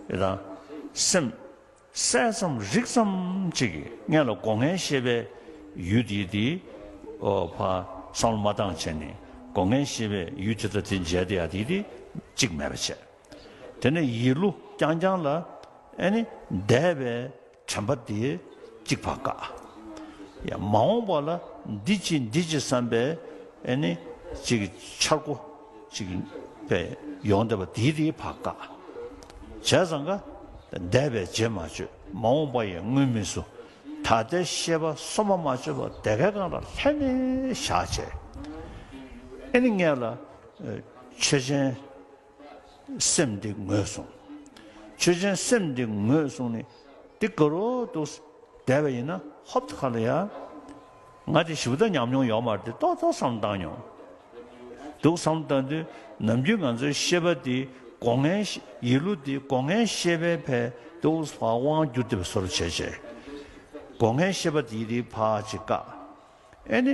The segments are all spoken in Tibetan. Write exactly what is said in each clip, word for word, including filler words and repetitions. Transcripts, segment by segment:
དེ་དང་སེམས་གསལ་ཙམ་རིག་ཙམ་ཅིག་གིས་སྔོན་ལ་སྒོ་ལྔའི་ཤེས་པའི་ཡུལ་དེ་དེ་ཨོ་ཕ་བསམ་བློ་མ་བཏང་བྱས་ནས་སྒོ་ལྔའི་ཤེས་པའི་ཡུལ་དེ་དང་དེ་འཇལ་དེ་ཡ་དེ་དེ་གཅིག་མེད་པ་བྱས། དེ་ནས་ཡིད་བློ་རྐྱང་རྐྱང་ལ་ཨེ་ནི་འདས་པའི་དྲན་པ་དེ་གཅིག་ཕར་བཀག་ཡ། མ་འོངས་པ་ལ་འདི་ཅི་འདི་ཅི་བསམ་པའི་ཨེ་ནི་ཅིག་འཆར་སྒོ་ཅིག་པའི་ཡོང་བསྡད་པ་དེ་དེ་ཕར་བཀག་བྱས་ཙང་ཀ་འདས་པའི་རྗེས་མ་གཅོད། མ་འོངས་པ་ཡི་སྔོན་མི་བཟོ། ད་ལྟའི་ཤེས་པ་སོ་མ་མ་བཅོས་པ་དེ་གའི་སྒང་ལ་ལྷན་ནེ་བཞག་བྱས། ཨེ་ནི་སྔོན་ལ་ཆོས་ཅན། སེམས་འདི་ངོས་བཟུང་། ཆོས་ཅན་སེམས་འདི་ངོས་བཟུང་ནས་འདི་ག་རུ་འདུག་བསྡད་པ་ཡིན་ན་ཧོབ་ཏེ་ཁ་ལ་ཡ། ང་དེ་ཞིབ་ཏུ་ཉམས་མྱོང་ཡོད་མ་རེད་དེ་ཏོག་ཏོག་བསམ་བཏང་མྱོང་། འདུག་བསམ་བཏང་དུས་ནམ་རྒྱུན་ང་ཚོའི་ཤེས་པ་འདི་སྒོ་ལྔའི་ཤེ་ཡིད་བློ་འདི་སྒོ་ལྔའི་ཤེས་པའི་ཕའི་འདུག་ཕར་དབང་བསྒྱུར་ཏེ་བཟོ་འདྲ་བྱས་བྱས། སྒོ་ལྔའི་ཤེས་པ་འདི་དེ་ཕར་ཅིག་བཀག་ཨེ་ནི།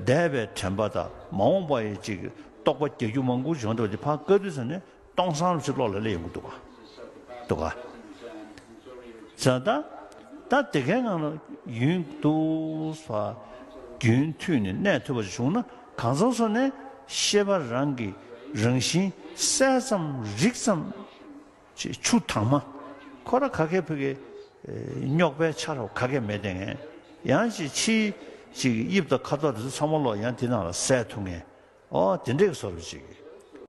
འདས་པའི་དྲན་པ་དང་མ་འོངས་པ་ཡི་ཅིག་རྟོག་པ་རྒྱག་རྒྱུ་མང་པོ་བྱུང་འདུག་པ་དེ་ཕར་བཀག་དུས་ཙ་ནས་སྟོང་སང་རུ་ཅིག་བློ་ལ་སླེབས་ཡོང་གི་འདུག་ག་འདུག་ག་ཙ་ད། ད་དེ་གའི་ངང་ལ་ཡུན་དུ་ས་རྒྱུན་མཐུད་ནས་གནས་ཐུབ་པ་ཞིག་བྱུང་ན་གང་ཚང་སོ་ནས་ཤེས་པ་རང་གི་རང་བཞིན་གསལ་ཙམ་རིག་ཙམ། ཅེས་ཆུ་དྭངས་མ། ཁོ་ར་ག་གེ་ཕ་གི་རྙོག་པའི་ཆ་ར་ག་གེ་མེད་དེ་ངས། ཡང་ཅིག་ཕྱིའི་ཅིག་དབྱིབས་དང་ཁ་དོག་དེ་ཚོ་ཚང་མ་ལོག་ཡང་དེ་ནང་ལ་གསལ་ཐུབ་ངེས། ཨོ་དེ་འདྲས་ཀྱི་བཟོ་འདྲ་ཅིག་